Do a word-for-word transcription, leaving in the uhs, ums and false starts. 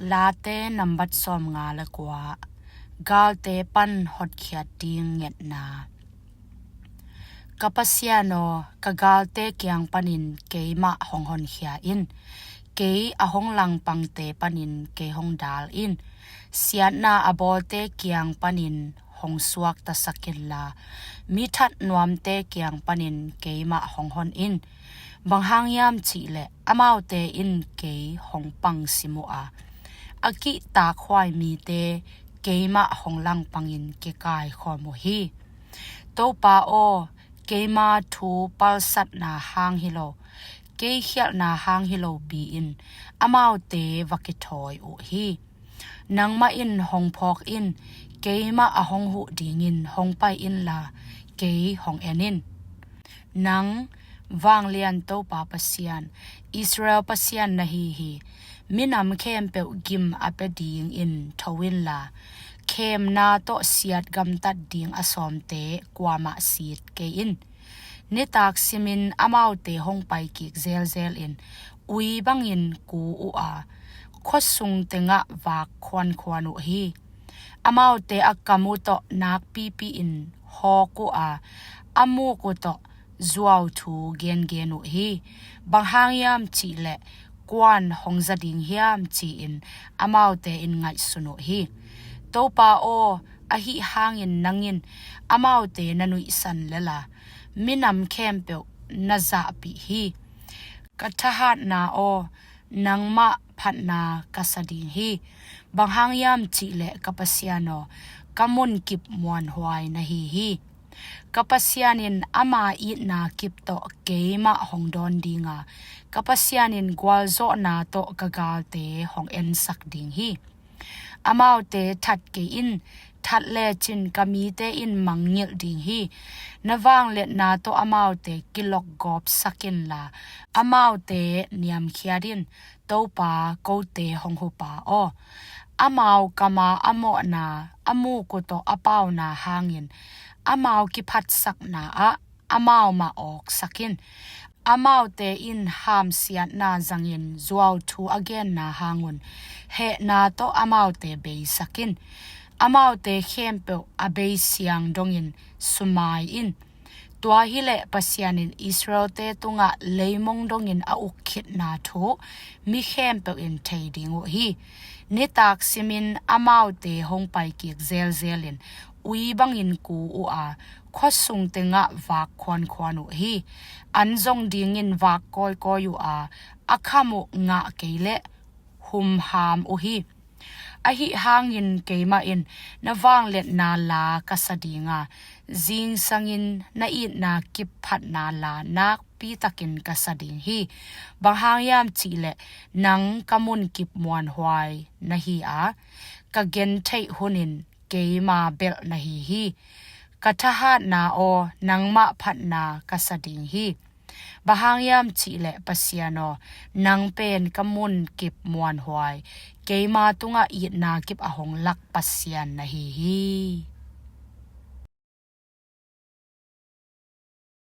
Late nambat sawmnga le kua. Galte pan hotkhiat ding ngetna. Ka Pasian aw, ka galte kiang panin keimah hong honkhia in. Kei a hong langpangte panin kei hong dal in. Siatna a bawlte kiang panin hong suaktasak inla, mi that nuamte kiang panin keimah hong hon in. Bang hang hiam cihleh amaute in kei hong pangsim uh a, a kihtakhuai mite keimah hong langpangin kikaikhawm uh hi. Topa aw, keima thu palsatna hang hi lo, kei khialhna hang hi lo pi-in amaute va kithawi uh hi. Nangmah in hong phawk in, keimah a hong huh dingin hong pai inla, kei hong en in. Nang, Vanglian Topa Pasian, Israel Pasian na hi hi. Minam khempeuh gim a pia dingin tho inla, khemna tawh siat gamtat ding a sawmte kuamah sit kei in. Nitak simin amaute hong paikik zelzel in, ui bangin ku uh a, khuasung tengah vak khuankhuan uh hi. Amaute a kam uh tawh nakpipi in hawk uh a, a muk uh tawh zuau thu gengen uh hi. Bang hang hiam cihleh kuan hong za ding hiam ci-in amaute in ngaihsun uh hi. Topa aw, ahi hangin nang in amaute na nuihsan lel a, minam khempeuh na zahpih hi. Ka thahatna aw, nangmah phatna ka sa ding hi. Bang hang hiam cihleh ka Pasian aw, ka munkip muanhuai na hi hi. Ka Pasian in ama itna kip tawh keimah hong dawn ding a, ka Pasian in gualzawhna tawh ka galte hong ensak ding hi. Amaute that kei in, that lecin ka mite in mangngilh ding hi. Na vangliatna tawh amaute kilokgawpsak inla, amaute niamkhiat in, Topa, kote hong hupa aw. Amau kama a mawhna, a muk uh tawh a pauna hangin amau kiphatsakna ah amau mah awksak in. Amaute in hamsiatna zangin zuau thu a genna hangun hehna tawh amaute beisak in. Amaute khempeuh a beisiang dongin sumai in. Tua hileh Pasian in Israelte tungah leimong dongin a uk khitna thu mi khempeuh in thei ding uh hi. Nitak simin amaute hong paikik zelzel in, ui bangin ku uh a, khuasung tengah vak khuankhuan uh hi. An zong dingin vak kawikawi uh a, a kham uh ngah kei leh humham uh hi. Ahi hangin keimah in na vangliatna la ka sa ding a, zingsangin na itna kip phatna la nakpitakin ka sa ding hi. Bang hang hiam cihleh nang ka munkip muanhuai na hi a, ka gentheih hunin keima belh na hi hi. Ka thahatna aw, nangmah phatna ka sa ding hi. Bang hang hiam cihleh Pasian aw, nang pen ka munkip muanhuai, keima tungah itna kip a hong lak Pasian na hi hi.